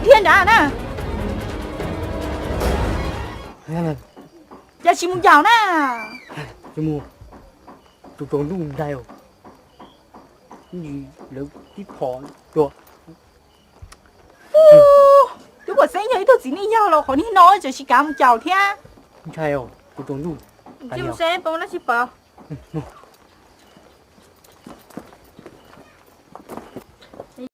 Dhia nrad na, cas tsis mus ncaus na. Tus tsaus ntuj ntshai, lawv tib phom tuag. Twb pom xeeb yog ib tug txiv neej yog los qhov niag no tseem tsis kav mus ncaus thiab. Ntshai, tus tsaus ntuj. Mus seb pom dab tsi pom.